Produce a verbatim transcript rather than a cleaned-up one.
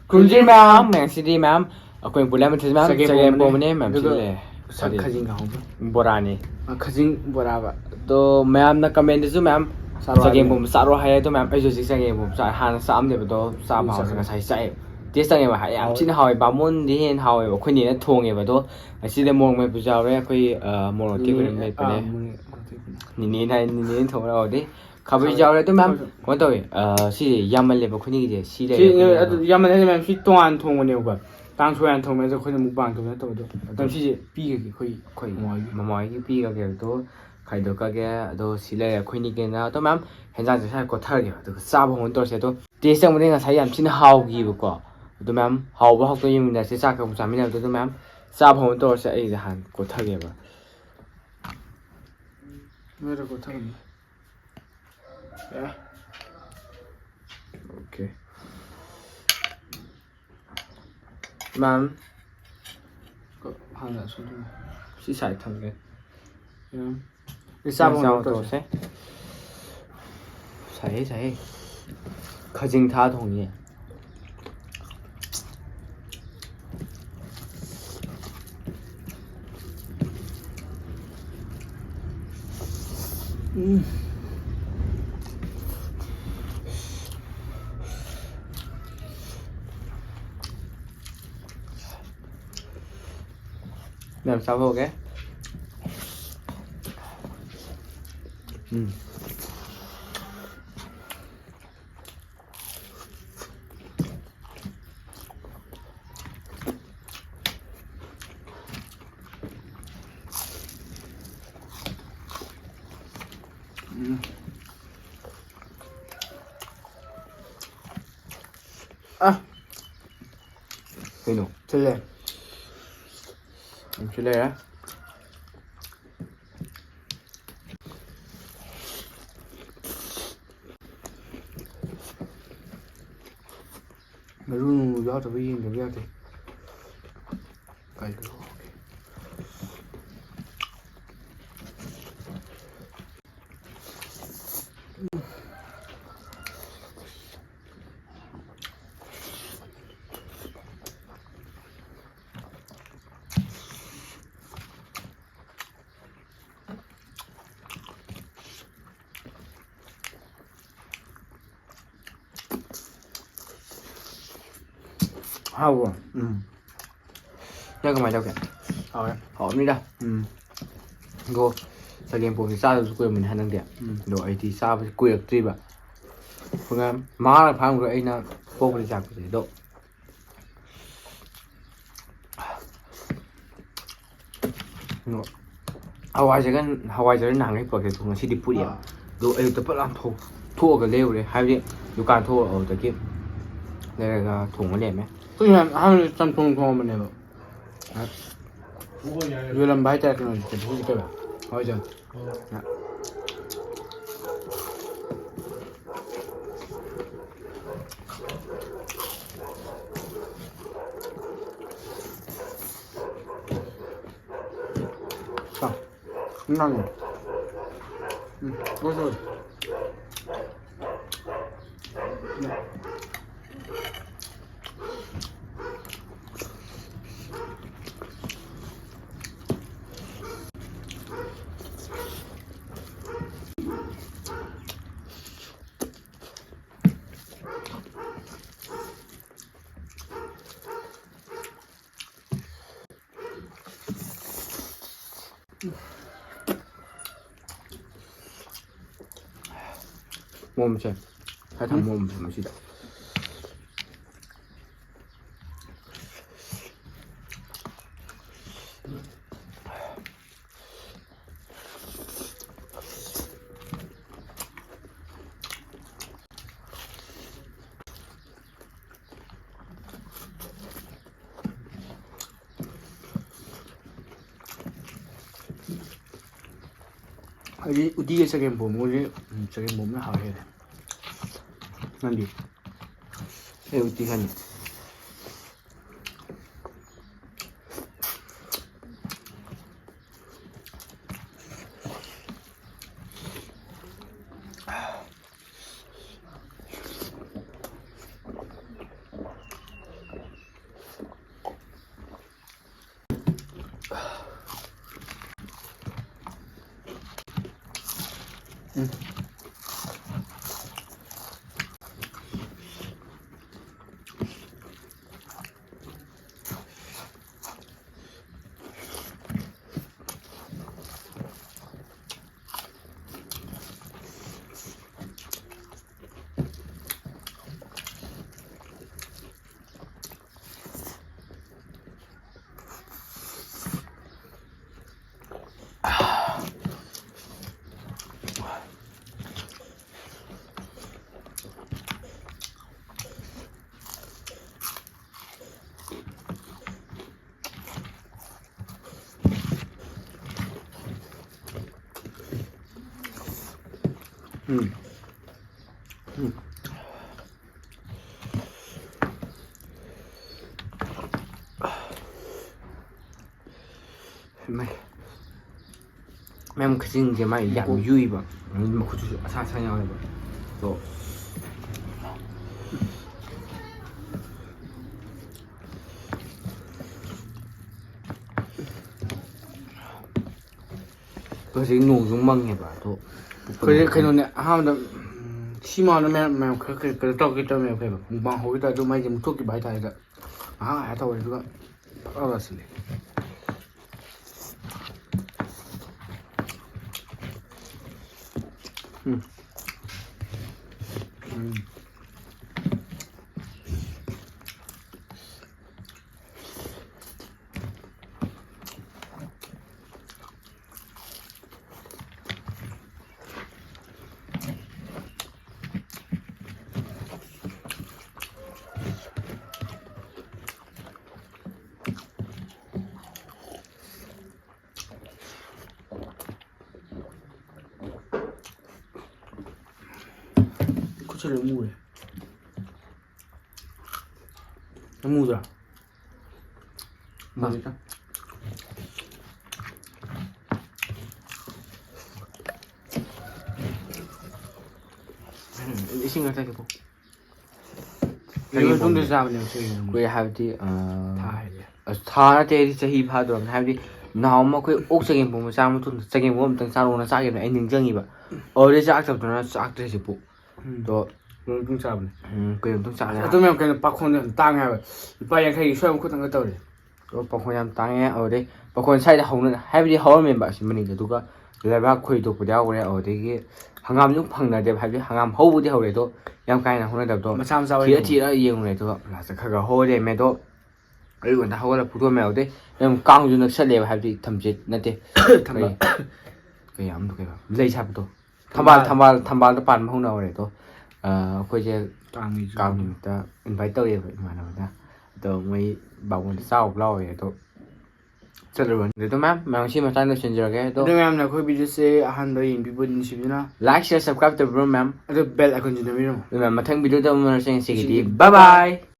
ꯈꯨꯔꯨꯝꯖꯔꯤ ꯃꯌꯥꯝ꯫ ꯃꯌꯥꯝ, ꯉꯁꯤꯗꯤ ꯃꯌꯥꯝ ꯑꯩꯈꯣꯏ ꯄꯨꯂꯞ ꯃꯊꯦꯜ ꯃꯌꯥꯝ ꯆꯒꯦꯝ ꯆꯒꯦꯝ ꯄꯣꯝꯕꯅꯦ꯫ ꯄꯣꯝꯕꯅꯦ ꯃꯌꯥꯝ꯫ ꯑꯗꯨꯒ ꯁꯤꯗꯤ ꯁꯛ ꯀꯔꯤ? ꯈꯥꯖꯤꯡ ꯀꯥꯡꯍꯧꯒ꯫ ꯕꯣꯔꯥꯅꯤ꯫ ꯑ, ꯈꯥꯖꯤꯡ ꯕꯣꯔꯥꯕ꯫ ꯑꯗꯣ ꯃꯌꯥꯝꯅ comment ꯗꯁꯨ ꯃꯌꯥꯝ ꯆꯥꯔꯣ ꯆꯒꯦꯝ ꯍꯥꯏꯕꯅꯦ꯫ ꯄꯣꯝꯕ ꯆꯥꯔꯣ ꯍꯥꯏ꯫ ꯑꯗꯣ ꯃꯌꯥꯝ, ꯑꯩꯁꯨ ꯍꯧꯖꯤꯛ ꯆꯒꯦꯝ ꯄꯣꯝꯕ ꯆꯥ-, ꯍꯥꯟꯅ ꯆꯥꯔꯝꯗꯦꯕ꯫ ꯑꯗꯣ ꯆꯥꯕ ꯍꯧꯔꯦ꯫ ꯉꯁꯥꯏ ꯆꯥꯏ꯫ Taste ꯇꯧꯅꯦꯕ꯫ ꯍꯥꯏ, ꯌꯥꯝ ꯍꯥꯎꯋꯦ꯫ ꯊꯤꯅ ꯍꯥꯎꯋꯦ꯫ ꯕꯥꯃꯣꯟꯗꯤ ꯍꯦꯟꯅ ꯍꯥꯎꯋꯦꯕ꯫ ꯑꯩꯈꯣꯏ ꯅꯦꯅ ꯊꯣꯡꯉꯦꯕ꯫ ꯑꯗꯣ ꯑꯁꯤꯗ ꯃꯣꯔꯣꯛ ꯃꯦꯠꯄꯁꯨ ꯌꯥꯎꯔꯦ꯫ ꯑꯩꯈꯣꯏ, ꯑ, ꯃꯣꯔꯣꯛ ꯑꯇꯦꯛꯄ ꯅꯤꯅꯦ, ꯑꯗꯨꯝ ꯃꯦꯠꯄꯅꯦ꯫ ꯑꯥ, ꯃꯣꯔꯣꯛ ꯑꯇꯦꯛꯄꯅꯦ꯫ ꯅꯤꯅꯦꯅ ꯍꯥꯏ, ꯅꯤꯅꯦꯅ ꯊꯣꯡꯕ ꯌꯥꯎꯔꯗꯤ꯫ ꯈꯥꯕꯩꯁꯨ ꯈꯥꯕꯩ꯫ ꯌꯥꯎꯔꯦ꯫ ꯑꯗꯨ ꯃꯌꯥꯝ ꯈꯥꯕꯩ꯫ ꯀꯩꯅꯣ ꯇꯧꯋꯦ꯫ ꯑ, ꯁꯤ ꯌꯥꯝꯃꯜꯂꯦꯕ ꯑꯩꯈꯣꯏꯅꯤꯒꯤꯁꯦ꯫ ꯁꯤ ꯁꯤ, ꯂꯩꯔꯦ ꯑꯩꯈꯣꯏꯅ ꯑꯗꯨ ꯑꯗꯨꯝ ꯌꯥꯝꯃꯜꯂꯦ ꯃꯌꯥꯝ꯫ ꯁꯤ ꯇꯣꯉꯥꯟ ꯊꯣꯡꯕꯅꯦꯕꯀꯣ꯫ ꯀꯥꯡꯁꯣꯏ ꯍꯥꯏꯅ ꯊꯣꯡꯕ ꯅꯠꯇ꯭ꯔꯣ? ꯑꯩꯈꯣꯏꯅ ꯃꯨꯛꯕꯥꯡ ꯇꯧꯕ ꯅꯠꯇꯕꯗꯣ꯫ ꯑꯗꯨꯝ ꯁꯤꯁꯦ ꯄꯤꯈ꯭ꯔꯒꯦ ꯑꯩꯈꯣꯏ ꯑꯩꯈꯣꯏ ꯃꯃꯥ ꯍꯣꯏꯒꯤ꯫ ꯃꯃꯥ ꯍꯣꯏꯒꯤ ꯄꯤꯈ꯭ꯔꯒꯦ꯫ ꯑꯗꯣ ꯈꯥꯏꯗꯣꯛꯈ꯭ꯔꯒꯦ꯫ ꯑꯗꯣ ꯁꯤ ꯂꯩꯔꯦ ꯑꯩꯈꯣꯏꯅꯤꯒꯤꯅ꯫ ꯑꯗꯣ ꯃꯌꯥꯝ ꯍꯦꯟꯖꯥꯡꯁꯦ ꯁ꯭ꯋꯥꯏ ꯀꯣꯠꯊꯔꯒꯦꯕ꯫ ꯑꯗꯨꯒ ꯆꯥꯕ ꯍꯧꯅ ꯇꯧꯔꯁꯦ꯫ ꯑꯗꯣ taste ꯇꯧꯕꯗꯤ ꯉꯁꯥꯏ ꯌꯥꯝ ꯊꯤꯅ ꯍꯥꯎꯈꯤꯕꯀꯣ꯫ ꯑꯗꯣ ꯃꯌꯥꯝ ꯍꯥꯎꯕ ꯍꯥꯎꯇꯕ ꯌꯦꯡꯃꯤꯟꯅꯔꯁꯦ꯫ ꯆꯥꯛꯀ ꯑꯃꯨꯛ ꯆꯥꯃꯤꯟꯅꯕꯗꯣ꯫ ꯑꯗꯣ ꯃꯌꯥꯝ ꯆꯥꯕ ꯍꯧꯅ ꯇꯧꯔꯁꯦ꯫ ꯑꯩꯁꯦ ꯍꯥꯟꯅ ꯀꯣꯠꯊꯒꯦꯕ꯫ ꯅꯣꯏꯔ ꯀꯣꯠꯊꯔꯝꯃꯤ꯫ ꯑꯦ꯫ Okay꯫ ꯃꯌꯥꯝ꯫ ꯀꯣ-, ꯍꯥꯟꯅ ꯁꯨꯝ ꯊꯝꯃꯣ꯫ ꯁꯤ side ꯊꯝꯒꯦ꯫ ꯌꯥꯝ꯫ ꯁꯤ ꯆꯥꯕ ꯆꯥꯕ ꯍꯧꯅ ꯇꯧꯁꯦ꯫ ꯇꯧꯁꯦ꯫ ꯁꯥꯏꯌꯦ, ꯁꯥꯏꯌꯦ꯫ ꯈꯥꯖꯤꯡ ꯊꯥ ꯊꯣꯡꯉꯤꯅꯦ꯫ ꯎꯝ꯫ ꯃꯌꯥꯝ ꯆꯥꯊꯣꯛꯑꯒꯦ꯫ ꯎꯝ꯫ ꯎꯝ꯫ ꯑ꯫ ꯀꯩꯅꯣ? ꯊꯤꯜꯂꯦ꯫ ꯎꯝ, ꯁꯤ ꯂꯩꯔꯦ꯫ ꯃꯔꯨ ꯅꯨꯡ ꯌꯥꯎꯗꯕ ꯌꯦꯡꯗꯕ ꯌꯥꯗꯦ꯫ ꯀꯔꯤꯅꯣ? ꯍꯥꯎꯕ꯭ꯔꯣ? ꯎꯝ꯫ ꯅꯪ ꯀꯃꯥꯏꯅ ꯇꯧꯒꯦ? ꯍꯥꯎꯋꯦ꯫ ꯍꯥꯎꯔꯝꯅꯤꯗ꯫ ꯎꯝ꯫ ꯑꯗꯣ ꯆꯒꯦꯝ ꯄꯣꯝꯕꯁꯦ ꯆꯥꯗꯕꯁꯨ ꯀꯨꯏꯔꯝꯃꯅꯤ ꯍꯟꯗꯛꯇꯤ꯫ ꯎꯝ꯫ ꯑꯗꯣ ꯑꯩꯗꯤ ꯆꯥꯕꯁꯦ ꯀꯨꯏꯔꯛꯇ꯭ꯔꯤꯕ꯫ ꯑꯗꯨꯒ ꯃꯃꯥꯡ ꯐꯥꯔꯝꯒ ꯑꯩꯅ ꯄꯣꯛꯄꯗꯤ ꯆꯥꯛꯄꯁꯦ꯫ ꯑꯗꯣ ꯍꯋꯥꯏꯖꯥꯔꯒ, ꯍꯋꯥꯏꯖꯥꯔ ꯅꯍꯥꯟꯈꯩ ꯄꯨꯔꯛꯀꯦ ꯉꯁꯤꯗꯤ ꯄꯨꯔꯛꯑꯦ꯫ ꯑꯗꯣ ꯑꯌꯨꯛꯇ ꯄꯠ ꯂꯥꯎ ꯊꯣꯛ-, ꯊꯣꯛꯑꯒ ꯂꯩꯔꯨꯔꯦ꯫ ꯍꯥꯏꯕꯗꯤ ꯗꯨꯀꯥꯟ ꯊꯣꯛꯑꯒ ꯑꯗꯨꯗꯒꯤ ꯂꯩꯔꯒ ꯊꯣꯡꯉ ꯂꯩꯔꯝꯃꯦ꯫ ꯑꯩꯈꯣꯏ ꯃꯌꯥꯝ ꯑꯍꯥꯟꯕꯗ ꯆꯝꯊꯣꯡ ꯊꯣꯡꯉꯝꯕꯅꯦꯕ꯫ ꯌꯣꯜꯂꯝꯕ ꯍꯥꯏꯇꯥꯔꯦ ꯀꯩꯅꯣꯁꯦ, ꯍꯧꯖꯤꯛ ꯀꯩꯕ? ꯍꯋꯥꯏꯖꯥꯔ꯫ ꯅꯪ꯫ ꯎꯝ, ꯍꯣꯏ, ꯍꯣꯏ꯫ ꯎꯝ꯫ ꯃꯣꯔꯣꯛꯁꯦ ꯈꯔ ꯊꯝ-, ꯎꯝ꯫ ꯃꯣꯔꯣꯛꯁꯦ ꯃꯁꯤꯗ꯫ ꯑꯩꯗꯤ ꯎꯇꯤꯒ ꯆꯒꯦꯝ ꯄꯣꯝꯕꯒꯗꯤ, ꯎꯝ, ꯆꯒꯦꯝ ꯄꯣꯝꯕꯅ ꯍꯥꯎ ꯍꯦꯜꯂꯦ꯫ ꯅꯪꯗꯤ? ꯑꯩ ꯎꯇꯤ ꯈꯟ ꯎꯝ꯫ ꯎꯝ꯫ ꯃꯌꯥꯝ ꯈꯖꯤꯡꯁꯦ ꯃꯥꯏ ꯌꯥꯝ ꯃꯈꯨꯠ ꯌꯨꯏꯕ꯫ ꯃꯈꯨꯠꯇꯨꯁꯨ ꯑꯁꯥꯡ ꯑꯁꯥꯡ ꯌꯥꯎꯋꯦꯕ꯫ ꯑꯗꯣ ꯍꯧꯖꯤꯛ ꯅꯣꯡꯁꯨ ꯃꯪꯉꯦꯕ꯫ ꯑꯗꯣ ꯑꯩꯈꯣꯏꯁꯦ ꯀꯩꯅꯣꯅꯦ, ꯑꯍꯥꯟꯕꯗ, ꯎꯝ, ꯁꯤ ꯃꯥꯅ ꯃꯌꯥꯝ, ꯃꯌꯥꯝ ꯈꯔ ꯀꯩ-, ꯀꯩꯅꯣ ꯇꯧꯔꯛꯀꯦ ꯇꯧꯔꯝꯃꯦꯕ, ꯀꯩꯕ, ꯃꯨꯛꯕꯥꯡ ꯍꯧꯒꯦ ꯇꯧꯔꯦ, ꯑꯗꯨ ꯃꯩꯁꯦ ꯃꯨꯠꯊꯣꯛꯈꯤꯕ ꯍꯥꯏꯇꯥꯔꯦ꯫ ꯑꯗ ꯉꯥꯏꯍꯥꯛ ꯉꯥꯏꯍꯥꯛ ꯇꯧꯔꯦ, ꯑꯗꯨꯒ ꯐꯠ ꯂꯥꯎ ꯂꯥꯛꯁꯤꯜꯂꯦ꯫ ꯎꯝ꯫ ꯎꯝ꯫ ꯈꯨꯠꯁꯦ ꯂꯣꯏ ꯃꯨꯔꯦ꯫ ꯑꯃꯨꯗ꯭ꯔꯥ? ꯏꯁꯤꯡ ꯈꯔ ꯊꯛꯀꯦꯀꯣ꯫ ꯆꯒꯦꯝ ꯃꯇꯨꯡꯗ ꯄꯣꯝꯕ꯫ ꯆꯥꯕꯅꯦꯕ ꯆꯒꯦꯝ ꯄꯣꯝꯕ꯫ ꯑꯩꯈꯣꯏ ꯍꯥꯏꯕꯗꯤ, ꯑ, ꯊꯥ ꯍꯥꯏꯁꯦ꯫ ꯑꯁ, ꯊꯥ ꯅꯠꯇꯦ, ꯑꯩꯗꯤ ꯆꯍꯤ ꯐꯥꯗꯣꯔꯕꯅꯦ꯫ ꯍꯥꯏꯕꯗꯤ ꯅꯍꯥꯟ ꯑꯃ ꯑꯩꯈꯣꯏ ꯑꯣꯛ ꯆꯒꯦꯝ ꯄꯣꯝꯕ ꯆꯥꯕ ꯃꯇꯨꯡꯗ ꯆꯒꯦꯝ ꯄꯣꯝꯕ ꯑꯝꯇꯪ ꯆꯥꯔꯣꯅ ꯆꯥꯈꯤꯕꯅꯦ꯫ ꯑꯩ ꯅꯤꯡꯁꯤꯡꯉꯤꯕ꯫ ꯑꯗꯨꯗꯩ ꯆꯥꯔꯛꯇꯕꯗꯨꯅ ꯆꯥꯛꯇ꯭ꯔꯦ ꯍꯧꯖꯤꯛꯄꯨ꯫ ꯎꯝ꯫ ꯑꯗꯣ, ꯀꯨꯏꯔꯕ ꯃꯇꯨꯡ ꯆꯥꯕꯅꯦ꯫ ꯎꯝ, ꯀꯨꯏꯔꯕ ꯃꯇꯨꯡ ꯆꯥꯕꯅꯦ꯫ ꯑꯗꯨ ꯃꯌꯥꯝ ꯀꯩꯅꯣ ꯄꯥꯈꯣꯟꯗꯣ ꯌꯥꯝ ꯇꯥꯡꯉꯦ ꯍꯥꯏꯕ꯫ ꯂꯨꯄꯥ ꯌꯥꯡꯈꯩꯒꯤ ꯁ꯭ꯋꯥꯏꯃꯨꯛ ꯈꯛꯇꯪꯒ ꯇꯧꯔꯦ꯫ ꯑꯗꯣ ꯄꯥꯈꯣꯟ ꯌꯥꯝ ꯇꯥꯡꯉꯦ꯫ ꯑꯗꯨꯗꯩ ꯄꯥꯈꯣꯟ ꯁ꯭ꯋꯥꯏꯗ ꯍꯧꯅ-, ꯍꯥꯏꯕꯗꯤ ꯍꯧꯔꯝꯃꯦꯕ ꯑꯁꯤ ꯃꯅꯤꯡꯗ, ꯑꯗꯨꯒ ꯂꯩꯕꯥꯛ ꯈꯣꯏ ꯇꯣꯛꯄꯗꯤ ꯌꯥꯎꯈ꯭ꯔꯦ꯫ ꯑꯗꯨꯗꯒꯤ ꯍꯪꯒꯥꯝꯁꯨ ꯐꯪꯅꯗꯦꯕ, ꯍꯥꯏꯕꯗꯤ ꯍꯪꯒꯥꯝ ꯍꯧꯕꯗꯤ ꯍꯧꯔꯦ, ꯑꯗꯣ ꯌꯥꯝ ꯀꯥ ꯍꯦꯟꯅ ꯍꯧꯅꯗꯕꯗꯣ꯫ ꯃꯆꯥ ꯃꯆꯥ ꯑꯣꯏꯅ ꯊꯤꯔ ꯊꯤꯔ ꯌꯦꯡꯉꯨꯔꯦ, ꯑꯗꯨꯒ ꯂꯥꯁꯇ ꯈꯔ ꯈꯔ ꯍꯧꯔ ꯂꯩꯔꯝꯃꯦ꯫ ꯑꯗꯣ ꯑꯌꯨꯛ ꯉꯟꯇꯥ ꯍꯧꯒꯠꯂ ꯐꯨꯛꯇꯣꯛꯑꯝꯃꯦ꯫ ꯑꯗꯨꯗꯩ ꯌꯥꯝ ꯀꯥꯡꯁꯨ ꯅꯛꯁꯜꯂꯦꯕ, ꯍꯥꯏꯕꯗꯤ ꯊꯝꯆꯦꯠ ꯅꯠꯇꯦ꯫ ꯊꯝꯕꯥꯜ꯫ ꯀꯩ, ꯀꯩ ꯌꯥꯝꯗꯣ ꯀꯩꯕ? ꯂꯩ ꯁꯥꯠꯄꯗꯣ꯫ ꯊꯝꯕꯥꯜ, ꯊꯝꯕꯥꯜ꯫ ꯊꯝꯕꯥꯜ, ꯊꯝꯕꯥꯜꯗꯣ ꯄꯥꯟꯕ ꯍꯧꯅꯍꯧꯔꯦ꯫ ꯑꯗꯣ, ꯑ, ꯑꯩꯈꯣꯏꯁꯦ ꯀꯥꯡꯒꯤꯁꯨ꯫ ꯀꯥꯡ ꯅꯨꯃꯤꯠꯇ invite ꯇꯧꯔꯦꯕ ꯏꯃꯥꯟꯅꯕꯅ꯫ ꯑꯗꯣ ꯃꯣꯏ ꯕꯥꯃꯣꯟꯗ ꯆꯥꯎꯕ ꯂꯥꯎꯋꯦ꯫ ꯑꯗꯣ ꯆꯠꯂꯨꯔꯅꯤ꯫ ꯑꯗꯣ ꯃꯌꯥꯝ, ꯃꯌꯥꯝ ꯁꯤ ꯃꯇꯥꯡꯗ ꯂꯣꯏꯁꯤꯟꯖꯔꯒꯦ꯫ ꯑꯗꯣ ꯑꯗꯣ ꯃꯌꯥꯝꯅ ꯑꯩꯈꯣꯏ video ꯁꯦ ꯑꯍꯥꯟꯕ ꯌꯦꯡꯕꯤꯕ ꯅꯨꯡꯁꯤꯕꯤꯗꯨꯅ like, share, subscribe ꯇꯧꯕꯤꯔꯣ ꯃꯌꯥꯝ꯫ ꯑꯗꯣ bell icon ꯁꯨ ꯅꯝꯕꯤꯔꯝꯃꯣ꯫ ꯑꯗꯨ ꯃꯌꯥꯝ ꯃꯊꯪ video ꯗ ꯑꯃꯨꯛ ꯎꯅꯔꯁꯦ꯫ ꯉꯁꯤꯒꯤꯗꯤ ꯉꯁꯤꯒꯤꯗꯤ bye bye꯫